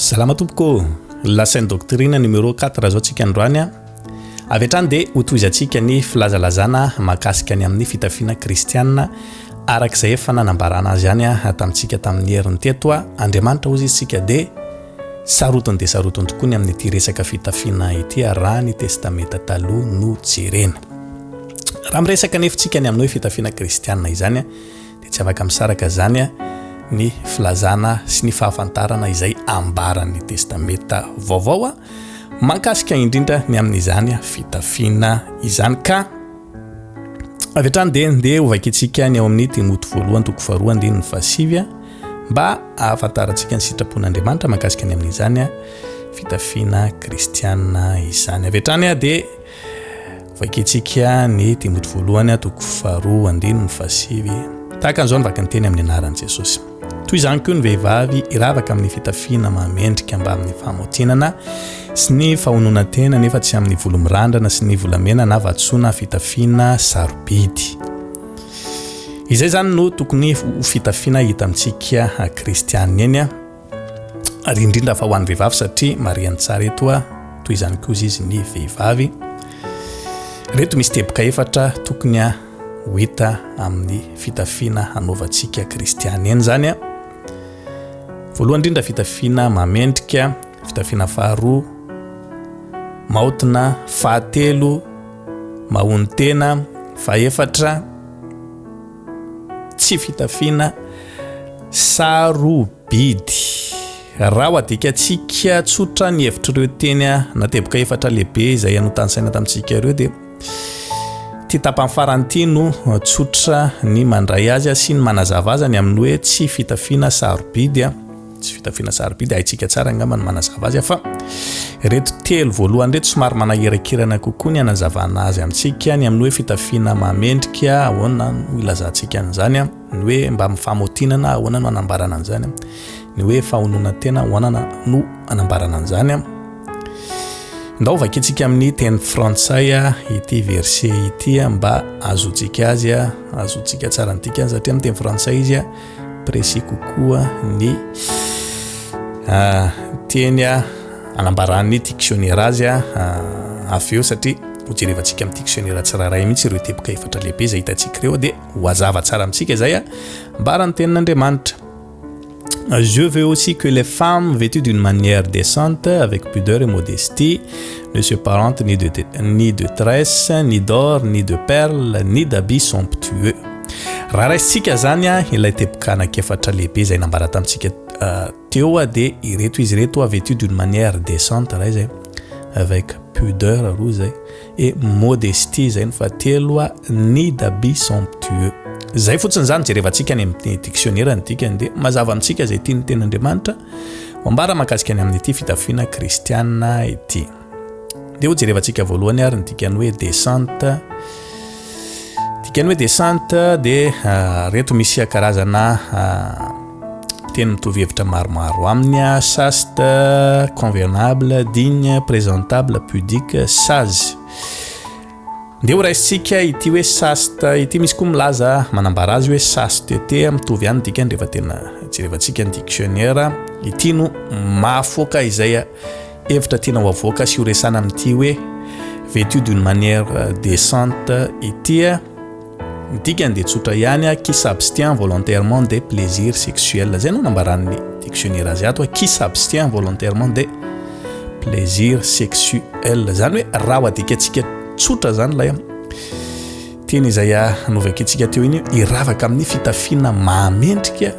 Salama tompoko ô! La Sainte Doctrine numéro 4 zao tsika androany a. Avy hatrany dia hotohizantsika ny filazalazana mahakasika ny amin'ny fitafiana kristiana araka izay efa nanambarana azy ihany tamintsika tamin'ny heriny teto. Andriamanitra hozy izy tsika dia sarotiny dia sarotiny tokoa ny amin'ity resaka fitafiana ity raha ny Testamenta Taloha no jerena. Raha miresaka anefa tsika ny amin'ny hoe fitafiana kristiana izany dia tsy afaka misaraka izany ny filazana sy ny fahafantarana izay ambaran'ny Testamenta Vaovao mahakasika indrindra ny amin'izany fitafiana izany. Ka avy hatrany dia ndeha hovakintsika ny ao amin'ny Timoty voalohany toko faharoa andininy fahasivy mba hahafantarantsika ny sitrapon'Andriamanitra mahakasika ny amin'izany fitafiana kristiana izany. Avy hatrany dia Vakintsika ny Timoty voalohany toko faharoa andininy fahasivy. Tahaka an'izao ny vaky ny teny amin'ny anaran'i Jesosy. Toy izany koa ny vehivavy hiravaka amin'ny fitafiana mahamendrika mbamin'ny fahamaotinana sy ny fahononan-tena nefa tsy amin'ny volo mirandrana sy ny volamena na vatosoa na fitafiana sarobidy. Izay izany no tokony ho fitafiana hita amintsika kristianina eny. Ary indrindra fa ho an'ny vehivavy satria marihany tsara eto a, toy izany koa izy ny vehivavy. Reto misy teboka efatra tokony a ho hita amin'ny fitafiana hanaovantsika kristiana eny zany a. Voalohany indrindra fitafiana mamendrika, fitafiana faharoa maotina, fahatelo mahonon-tena, fahefatra Tsy fitafiana sarobidy. Raha ho adikantsika tsotra ny hevitr'ireo teny na teboka efatra lehibe izay notanisaina tamintsika ireo dia ity tapany farany ity no tsotra ny mandray azy sy ny manazava azy ny amin'ny hoe tsy fitafiana sarobidy. Tsy fitafiana sarobidy, haintsika tsara angamba ny manazava azy fa ireto telo voalohany ireto somary manahirakirana kokoa ny hanazavana azy amintsika ny amin'ny hoe fitafiana mahamendrika, ahoana no ilazantsika an'izany, ny hoe mba mifamotinana, ahoana no hanambarana an'izany, ny hoe fahononan-tena, ahoana no hanambarana an'izany. Ndao vakintsika amin'ny teny frantsay ity verset ity mba azontsika azy, azontsika tsara ny dikany satria amin'ny teny frantsay izy précis kokoa ny teny anambaran'ny dictionnaire azy avy eo satria hojerevantsika amin'ny dictionnaire tsirairay mihitsy ireo teboka efatra lehibe izay hitantsika ireo dia ho hazava tsara amintsika izay ambaran'ny tenin'Andriamanitra. Je veux aussi que les femmes vêtues d'une manière décente, avec pudeur et modestie, ne se parentent ni de, ni de tresses, ni d'or, ni de perles, ni d'habits somptueux. Raha raisintsika zany a ilay teboka anankiefatra lehibe izay nambara tamintsika teo a dia ireto izy ireto a vêtu d'une manière décente ray zay avec pudeur roa zay et modestie zay ny fahatelo a ni d'habits somptueux zay fotsiny zany jerevantsika any amin'ny dictionnaire ny dikany dia mazava amintsika izay tian'ny tenin'Andriamanitra ho ambara mahakasika ny amin'ity fitafiana kristiana ity. Dia ho jerevantsika voalohany ary ny dikany hoe décente. Dikany hoe décente dia ah, reto misy karazana ah, teny mitovy hevitra maromaro aminy, ah, chaste, convenable, digne, présentable, pudique, sage. Ndeha ho raisintsika ity hoe chaste ity, misy koa milaza manambara azy hoe chasteté, mitovy ihany ny dikany rehefa tena jerevantsika ny dictionnaire. Ity no mahafoaka izay hevitra tiana ho avoaka sy ho resana amin'ity hoe vêtu d'une manière décente ity. Ny dikany dia tsotra ihany, qui s'abstient volontairement des plaisirs sexuels. Izay no nambaran'ny dictionnaire azy ato, qui s'abstient volontairement des plaisirs sexuels. Izany hoe raha ho adikantsika tsotra izany ilay teny izay novakintsika teo iny, hiravaka amin'ny fitafiana mahamendrika,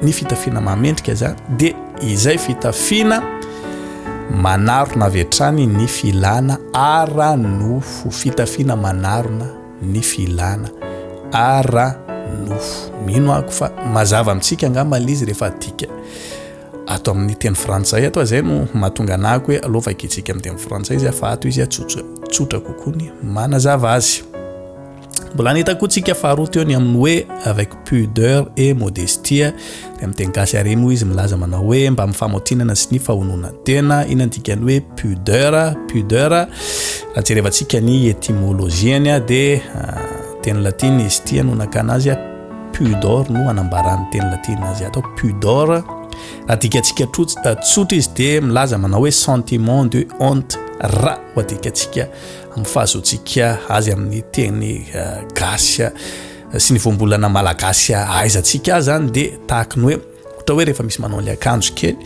ny fitafiana mahamendrika izany dia izay fitafiana manarona avy hatrany ny filana ara-nofo, fitafiana manarona ny filana ara-nofo. Mino aho fa mazava amintsika angamba ilay izy rehefa adika ato amin'ny teny frantsay ato, izay no mahatonga anahako hoe aleo vakintsika amin'ny teny frantsay izy fa ato izy tsotsotra, tsotra kokoa ny manazava azy. Mbola nahita koa tsika faharoa teo ny amin'ny hoe avec pudeur et modestie. Dia amin'ny teny gasy ary moa izy milaza manao hoe mba amin'ny famaotinana sy ny fahononan-tena. Inona ny dikan'ny hoe pudeur? Pudeur, raha jerevantsika ny étymologie-ny dia teny latina izy ity no nakana azy, pudor no anambaran'ny teny latina azy ato, pudor. Raha adikatsika tsotra izy dia milaza manao hoe sentiment de honte raha ho adikatsika amin'ny fahazoantsika azy amin'ny teny gasy sy ny voambolana malagasy ahaizantsika azy zany dia tahaky ny hoe ohatra hoe rehefa misy manao an'ilay akanjo kely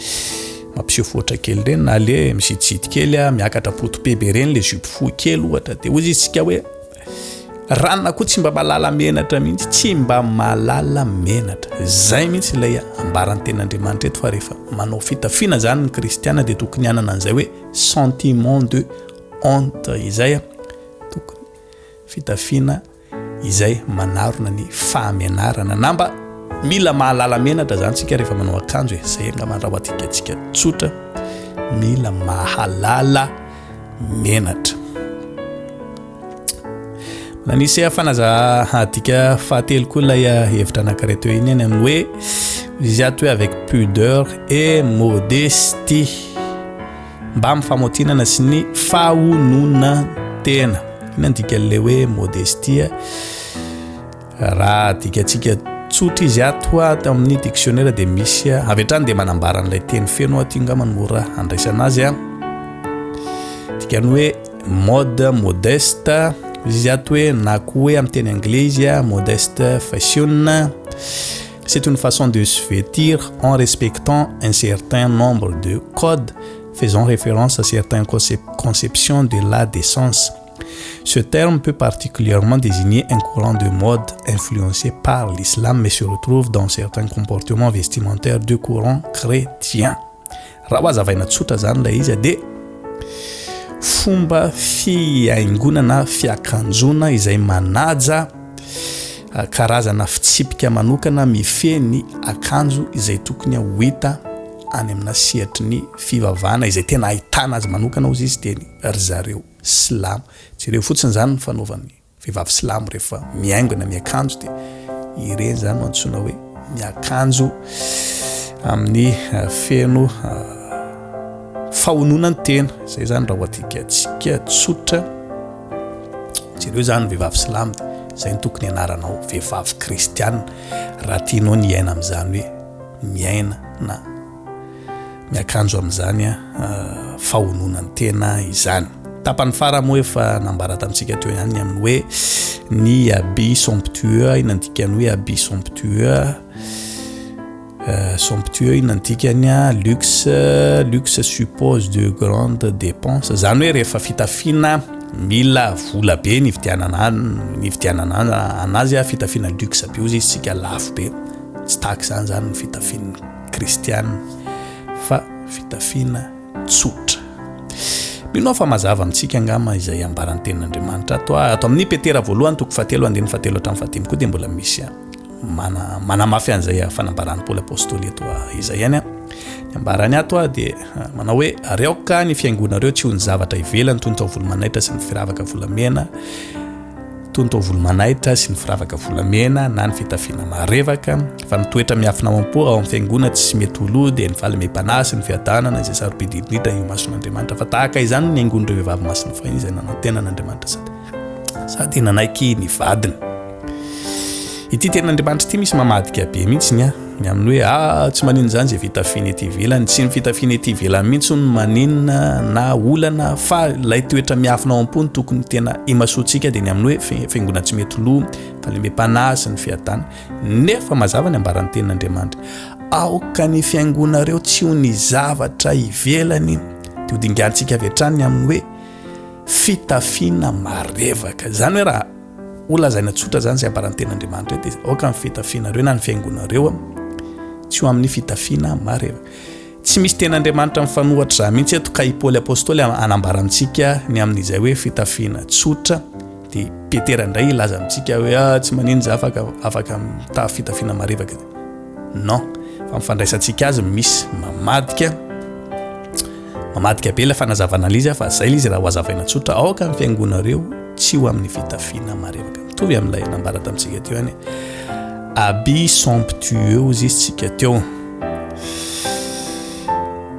mampiseho foatra kely ireny na le mizitizidy kely a miakatra poto-pe be ireny le jupe fohy kely ohatra dia hoy izy tsika hoe ranona koa tsy mba malala menatra mihitsy tsy mba malala menatra zay mihitsy ilay ambaran'ny tenin'Andriamanitra eto fa rehefa manao fitafiana zany ny kristiana dia tokony hanana an'izay hoe sentiment de honte izay tokony fitafiana izay manarona ny fahamenarana na mba mila mahalala menatra zany tsika rehefa manao akanjo e, zay angamba raha ho adikatsika tsotra, mila mahalala menatra. Nanisy fanaza adika fahatelo koa ilay hevitra anankiray teo iny any amin'ny hoe izy ato hoe avec pudeur et modestie. Mbamin'ny famotinana sy ny fahononan-tena. Inona ny dikan'ilay hoe modestie? Raha adikantsika tsotra izy ato ato amin'ny dictionnaire dia misy avy hatrany dia manambara an'ilay teny feno ato angamba no mora handraisana azy a. Dikany hoe mode modeste izy ato hoe na koa hoe amin'ny teny anglais izy a modeste fashion. C'est une façon de se vêtir en respectant un certain nombre de codes faisant référence à certaines conceptions de la décence. Ce terme peut particulièrement désigner un courant de mode influencé par l'islam mais se retrouve dans certains comportements vestimentaires de courant chrétien. Raha ho hazavaina tsotra zany ilay izy dia fomba fihaingoana na fiakanjoana izay manaja karazana fitsipika manokana mifehy ny akanjo izay tokony ho hita any amina sehatry ny fivavahana izay tena ahitana azy manokana hozy izy dia ny ry zareo silamo. Jereo fotsiny izany ny fanaovan'ny Vehivavy silamo rehefa mihaingo na miakanjo dia ireny izany no antsoina hoe miakanjo amin'ny eh, feno eh, fahononan tena. Izay izany raha ho adikatsika tsotra. Jereo izany vehivavy silamo, izay no tokony hianaranao vehivavy kristiana raha tianao ny hiaina amin'izany hoe miaina na miakanjo amin'izany fahononan-tena izany. Tapany farany moa efa nambara tamintsika teo ihany ny amin'ny hoe ny habit somptueux, inona ny dikan'ny hoe habit somptueux? Somptueux inona ny dikany? Luxe, luxe suppose de grandes dépenses, izany hoe rehefa fitafiana mila vola be ny hividianana ny hividianana anazy, fitafiana luxe be hozy izy tsika lafo be, tsy tahaka izany izany ny fitafian'ny kristiana fa fitafiana tsotra. Mino aho fa mazava amintsika angamba izay ambaran'ny tenin'Andriamanitra ato. Ato amin'ny Petera voalohany toko fahatelo andininy fahatelo hatramin'ny fahadimy koa dia mbola misy mana manamafy an'izay fanambaran'i Paoly apostoly eto izay ihany. Ny ambarany ato dia manao hoe ary aoka ny fihaingoanareo tsy ho ny zavatra ivelany toy ny taovolo manaitra sy ny firavaka volamena toy ny taovolo manaitra sy ny firavaka volamena na ny fitafiana marevaka, fa ny toetra miafina ao am-po ao amin'ny fiangonana tsy mety ho lo dia ny fahalemem-panahy sy ny fiadanana izay sarobidy indrindra eo imason'Andriamanitra, fa tahaka izany no nihaingoan'ireo vehivavy masina fahiny izay nanantena an'Andriamanitra sady sady nanaiky ny vadiny. Ity tenin'Andriamanitra ity misy mamadika be mihitsy ny ahy. Ny amin'ny hoe ah tsy maninona izany izay fitafiana ety ivelany, tsy ny fitafiana ety ivelany mihitsy no maninona na olana fa ilay toetra miafina ao am-po no tokony tena imasoantsika dia ny amin'ny hoe fiangonana tsy mety lo, fahalemem-panahy sy ny fiadana. Nefa mazava ny ambaran'ny tenin'Andriamanitra. Aoka ny fiangonareo tsy ho ny zavatra ivelany dia ho dingantsika avy hatrany ny amin'ny hoe fitafiana marevaka. Izany hoe raha Ho lazaina tsotra izany izay ambaran'ny tenin'Andriamanitra eto dia aoka ny fitafianareo na ny fihaingonareo tsy ho amin'ny fitafiana mareva. Tsy misy tenin'Andriamanitra mifanohatra izany mihitsy eto ka i Paoly Apostoly hanambara amintsika ny amin'izay hoe fitafiana tsotra dia Petera indray hilaza amintsika hoe ah, tsy maninona izy afaka afaka mitafy fitafiana marevaka. Non, fa ny fandraisantsika azy misy mamadika Mamadika be ilay fanazavana ilay izy fa zay ilay izy raha ho azavaina tsotra aoka ny fiangonareo tsy ho amin'ny fitafiana marevaka mitovy amin'ilay nambara tamintsika teo ihany habit somptueux hozy izy tsika teo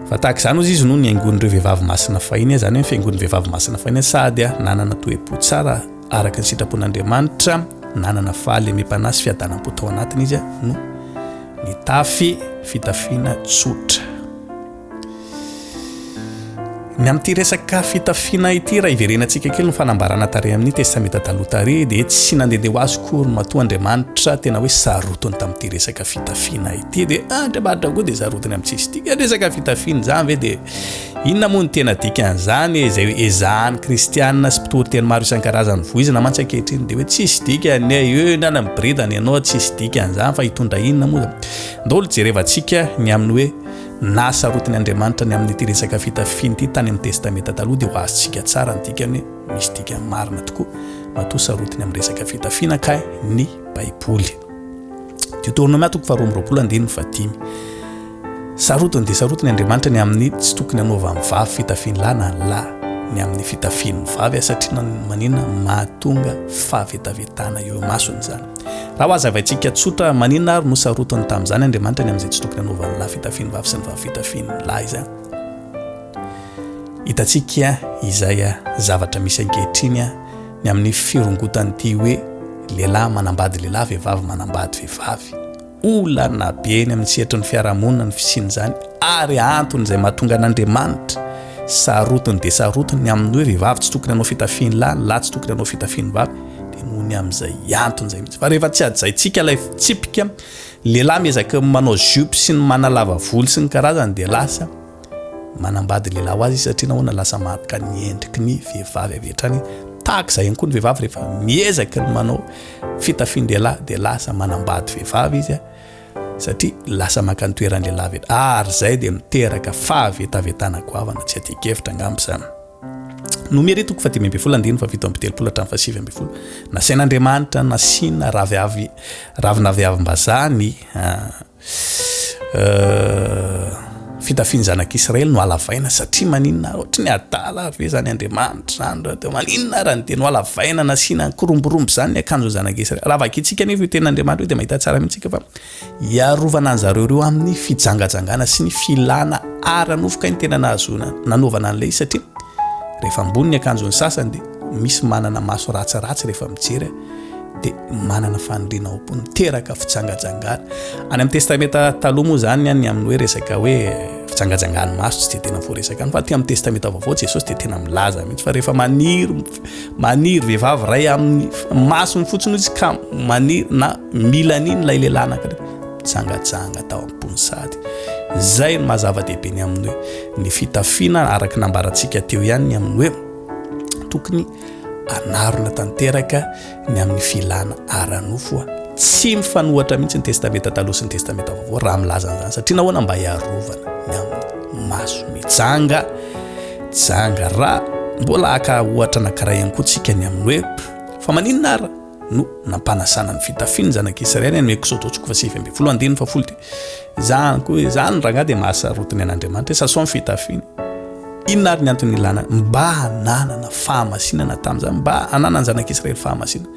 fa tahaka izany hozy izy no nihaingon'ireo vehivavy masina fahiny izany hoe ny fihaingon'ny vehivavy masina fahiny sady nanana toe-po tsara araka ny sitrapon'Andriamanitra nanana fahalemem-panahy sy fiadanam-po tao anatiny izy no. Nitafy fitafiana tsotra. Ny amin'ity resaka fitafiana ity, raha iverenantsika kely ny fanambarana tarehy amin'ny Testamenta Taloha tarehy, dia tsy nandehandeha ho azy akory matoa Andriamanitra tena hoe sarotiny tamin'ity resaka fitafiana ity. Dia Andriamanitra koa dia sarotiny amin'ny tsisy dikany resaka fitafiana izany ve? Dia inona moa no tena dikan'izany e? Izay ezahan'ny kristianina sy mpitory teny maro isan-karazany voizina mantsy ankehitriny dia hoe tsisy dikany e, eo ny any miboridana ianao tsisy dikany izany fa hitondra inona moa? Ndao aloha jerevantsika ny amin'ny hoe Nahasarotiny Andriamanitra ny amin'ity resaka fitafiana ity tany amin'ny Testamenta Taloha dia ho azontsika tsara ny dikany hoe misy dikany marina tokoa matoa sarotiny amin'ny resaka fitafiana kay ny Baiboly. Deoteronomia toko faharoa amby 20 andininy fahadimy. Sarotiny dia sarotiny Andriamanitra ny amin'ny tsy tokony hanaovan'ny vavy fitafian'ny lahy na ny lahy ny amin'ny fitafian'ny vavy satria maninona mahatonga fahavetavetana eo imasony izany. Raha ho hazavaintsika tsotra, maninona ary no sarotiny tamin'izany Andriamanitra ny amin'izay tsy tokony hanaovan'ny lahy fitafian'ny vavy sy ny vavy fitafian'ny lahy izany? Hitantsika izay zavatra misy ankehitriny ny amin'ny firongotan'ity hoe lehilahy manambady lehilahy, vehivavy manambady vehivavy. Olana be eny amin'ny sehatry ny fiarahamonina ny fisian'izany ary antony izay mahatonga an'Andriamanitra sarotiny dia sarotiny ny amin'ny hoe vehivavy tsy tokony hanao fitafian'ny lahy, ny lahy tsy tokony hanao fitafian'ny vavy dia noho ny amin'izay antony izay mihitsy. Fa rehefa tsy hajaintsika ilay fitsipika, lehilahy miezaka manao jupe sy ny manalava volo sy ny karazany dia lasa manambady lehilahy ho azy izy satria nahoana lasa maka ny endriky ny vehivavy avy hatrany. Tahaka izay ihany koa ny vehivavy rehefa miezaka ny manao fitafian-dehilahy dia lasa manambady vehivavy izy satria lasa maka ny toeran'ny lehilahy avy hatrany. Ary izay dia miteraka fahavetavetana goavana tsy adin-kevitra angamba izany. Nomery toko faha 15 andininy faha 37 hatramin'ny faha 19. Nasain'Andriamanitra nasiana raviavy ravin'aviavim-bazaha ny Fitafian'ny zanak'Israely no halavaina satria maninona ary ohatry ny adala ary ve izany Andriamanitra izany raha teo maninona ary dia nohalavaina nasiana koromborombo izany ny akanjon'ny zanak'Israely. Raha vakintsika anefa io tenin'Andriamanitra io dia mahita tsara mihitsy isika fa hiarovana an'zareo ireo amin'ny fijangajangana sy ny filana ara-nofo kay ny tena nahazoana nanaovana an'ilay izy satria rehefa ambony ny akanjon'ny sasany dia misy manana maso ratsiratsy rehefa mijery dia manana faniriana ao am-po, miteraka fijangajangana. Any amin'ny Testamenta Taloha moa izany ny amin'ny hoe resaka hoe fijangajangan'ny maso tsy dia tena voaresaka any, fa aty amin'ny Testamenta Vaovao Jesosy dia tena milaza mihitsy fa rehefa maniry maniry vehivavy iray amin'ny masony fotsiny izy ka maniry na mila an'iny ilay lehilahy anankiray, mijangajanga tao am-pony sady. Izay no maha zava-dehibe ny amin'ny hoe ny fitafiana araka ny nambarantsika teo ihany ny amin'ny hoe tokony Anarona tanteraka ny amin'ny filana ara-nofo a. Tsy mifanohatra mihitsy ny Testamenta Taloha sy ny Testamenta Vaovao raha milaza an'izany satria nahoana mba hiarovana ny amin'ny maso mijanga janga. Raha mbola haka ohatra anankiray ihany koa tsika ny amin'ny hoe fa maninona ara no nampanasana ny fitafian'ny zanak'Israely any Eksodo toko faha 19 andininy faha folo dia Izany koa, izany rangahy dia mahasarotiny an'Andriamanitra hoe sasao ny fitafiana. Inona ary ny antony ilana mba hananana fahamasinana tamin'izany, mba hananan'ny zanak'Israely fahamasinana.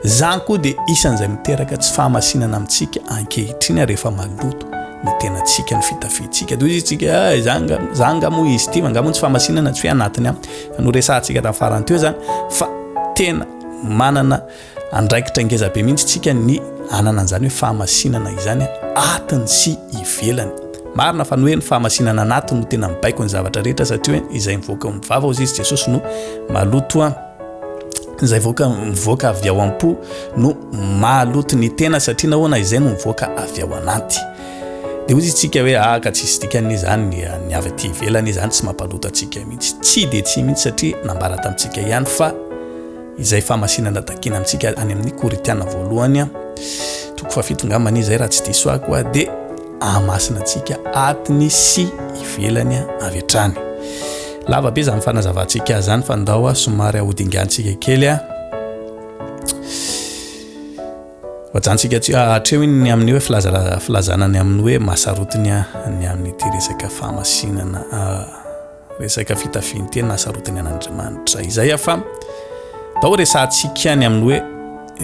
Izany koa dia isan'izay miteraka tsy fahamasinana amintsika ankehitriny rehefa maloto ny tenantsika, ny fitafiantsika. Dia hoy isika, ah, izany nga, izany nga moa izy ity, nga moa tsy fahamasinana tsy hoe anatiny any. Fa noresahantsika tamin'ny farany teo izany fa tena manana Andraikitra ngeza be mihitsy tsika ny hanana an'izany hoe fahamasinana izany atiny sy ivelany. Marina fa ny hoe ny fahamasinana anatiny no tena mibaiko ny zavatra rehetra satria hoe izay mivoaka amin'ny vava hozy izy Jesosy no maloto an. Izay voaka mivoaka avy ao am-po no maloto ny tena satria nahoana izay no mivoaka avy ao anaty. Dia hozy isika hoe ah ka tsisy dikany izany ny ny avy aty ivelany izany tsy mampaloto antsika mihitsy. Tsy dia tsy mihitsy satria nambara tamintsika ihany fa Izay fahamasinana takiana amintsika any amin'ny Korintiana voalohany toko fahafito angambany izay raha tsy diso ahy koa dia ahamasina antsika atiny sy ivelany avy hatrany. Lava be izany fanazavantsika azy izany fa ndao a somary ahodingantsika kely a. Hoajantsika hatreo iny ny amin'ny hoe filazana ny amin'ny hoe mahasarotiny ny amin'ity resaka fahamasinana Resaka fitafian-tena hasarotiny an'Andriamanitra izay aho fa ndao resahantsika ny amin'ny hoe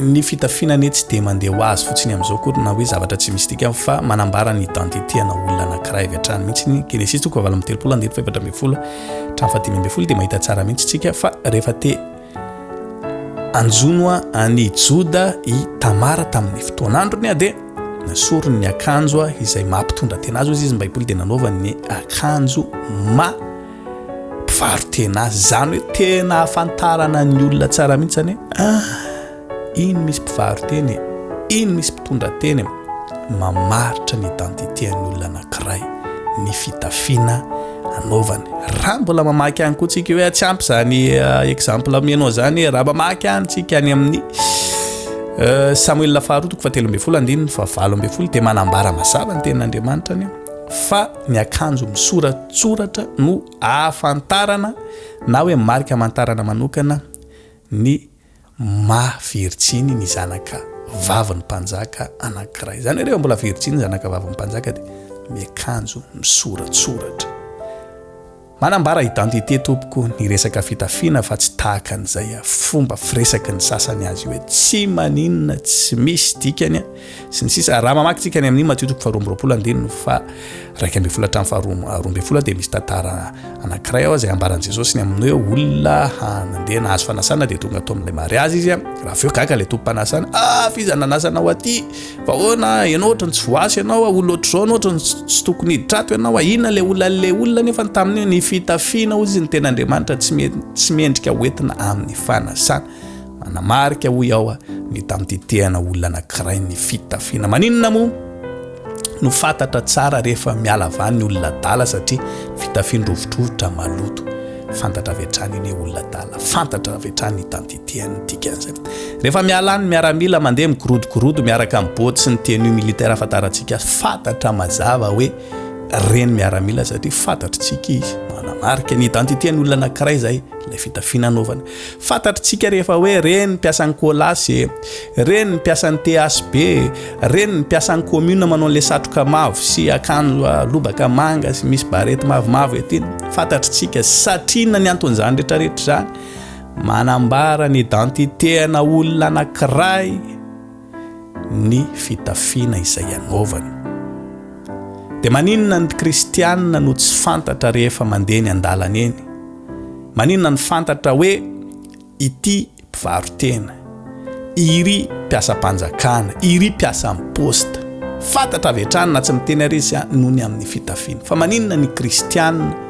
ny fitafiana anie tsy dia mandeha ho azy fotsiny amin'izao akory na hoe zavatra tsy misy dikany fa manambara ny identité ana olona anankiray avy hatrany mihitsy ny Genesisy toko faha-38 andininy faha-14 hatramin'ny faha-15 dia mahita tsara mihitsy tsika fa rehefa te hanjono an'i Joda i Tamara tamin'ny fotoan'androny dia. Nasoriny ny akanjo izay maha mpitondra tena azy hozy izy ny baiboly dia nanaovany ny akanjo maha mpivaro-tena azy. Izany hoe tena ahafantarana ny olona tsara mihitsy izany hoe ah, iny misy mpivaro-tena e, iny misy mpitondra tena e. Mamaritra ny identité an'ny olona anankiray ny fitafiana anaovany. Raha mbola mamaky ihany koa tsika hoe tsy ampy izany eh, exemple amenao izany, raha mamaky ihany tsika any amin'ny eh, Samoela faharoa toko fahatelo ambin'ny folo andininy fahavalo ambin'ny folo dia manambara mazava ny tenin'Andriamanitra any fa ny akanjo misoratsoratra no ahafantarana na hoe marika amantarana manokana ny maha virjiny ny zanaka vavin'ny mpanjaka anankiray. Izany hoe rehefa mbola virjiny ny zanaka vavin'ny mpanjaka dia miakanjo misoratsoratra. Manambara identité tompoko ny resaka fitafiana fa tsy tahaka an'izay fomba firesaky ny sasany azy io hoe tsy maninona, tsy misy dikany sy ny sisa. Raha mamaky tsika any amin'ny Matio toko faharoa amby roapolo andininy faha 11 hatramin'ny faharoa 12 dia misy tantara anankiray ao izay ambaran'i Jesosy ny amin'ny hoe olona nandeha nahazo fanasana dia tonga tao amin'ilay mariazy izy raha avy eo gaga ilay tompom-panasana ah f'iza nanasa anao aty fa ahoana ianao ohatran'ny tsy voasa ianao olona ohatr'izao ianao ohatran'ny tsy tokony hiditra ato ianao inona ilay olona ilay olona nefa ny tamin'io ny fitafiana hozy izy ny ten'Andriamanitra tsy tsy mendrika hoentina amin'ny fanasana Manamarika hoy aho ny identité-ana olona anankiray ny fitafiana. Maninona moa no fantatra tsara rehefa miala avy any ny olona adala satria fitafiany rovidrovitra maloto. Fantatra avy hatrany iny hoe olona adala. Fantatra avy hatrany ny identité-ny ny dikan'izay. Rehefa miala any ny miaramila mandeha migorodogorodo miaraka amin'ny boty sy ny tenue militaire ahafantarantsika azy, fantatra mazava hoe reny miaramila satria fantatritsika izy. Manamarika ny identité-ny olona anankiray izay ilay fitafiana anaovany. Fantatritsika rehefa hoe reny mpiasan'ny Colas e, reny mpiasan'ny THB e, reny ny mpiasan'ny commune manao an'ilay satroka mavo sy akanjo lobaka manga sy misy barety mavomavo ety. Fantatritsika satria inona ny anton'izany rehetrarehetra izany? Manambara ny identité-ana olona anankiray ny fitafiana izay anaovany. Dia maninona ny kristianina no tsy fantatra rehefa mandeha eny an-dalana eny? Maninona no fantatra hoe ity mpivaro-tena, iry mpiasam-panjakana, iry mpiasan'ny posta? Fantatra avy hatrany na tsy miteny ary izy noho ny amin'ny fitafiany. Fa maninona ny kristianina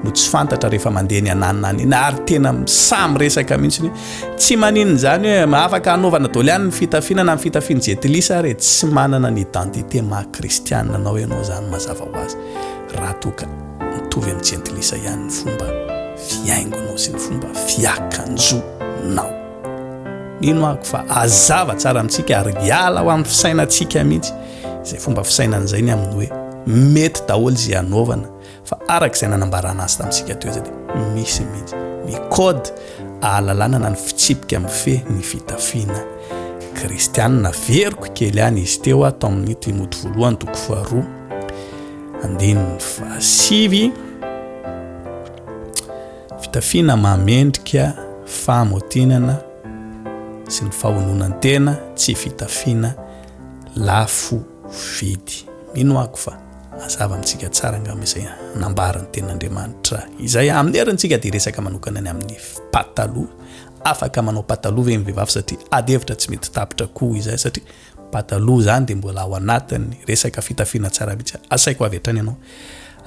no tsy fantatra rehefa mandeha eny ananona any eny ary tena sahy miresaka mihitsy hoe tsy maninona izany hoe afaka hanaovana daholo ihany ny fitafiana na ny fitafian'ny jentilisa ary e, tsy manana ny identité maha kristianina anao ianao izany mazava ho azy raha toa ka mitovy amin'ny jentilisa ihany ny fomba fihaingonao sy ny fomba fiakanjonao. Mino aho fa hazava tsara amintsika ary hiala ho amin'ny fisainantsika mihitsy izay fomba fisainana izay ny amin'ny hoe mety daholo izay hanaovana fa araka izay nanambarana azy tamintsika teo izay dia misy mihitsy ny code ahalalana na ny fitsipika mifehy ny fitafiana kristianina. Averiko kely ihany izy teo ato amin'ny Timoty voalohany toko faharoa andininy fahasivy. Fitafiana mahamendrika fahamotinana sy ny fahononan-tena, tsy fitafiana lafo vidy. Mino ako fa mazava amintsika tsara angamba izay nambaran'ny tenin'Andriamanitra izay. Amin'ny herintsika dia hiresaka manokana ny amin'ny pataloha. Afaka manao pataloha ve ny vehivavy satria ady hevitra tsy mety tapitra koa izay satria Pataloha zany dia mbola ao anatin'ny resaka fitafiana tsara mihitsy. Asaiko avy hatrany ianao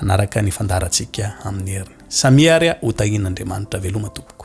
hanaraka ny fandaharantsika amin'ny heriny. Samia ary ho tahian'Andriamanitra. Veloma tompoko.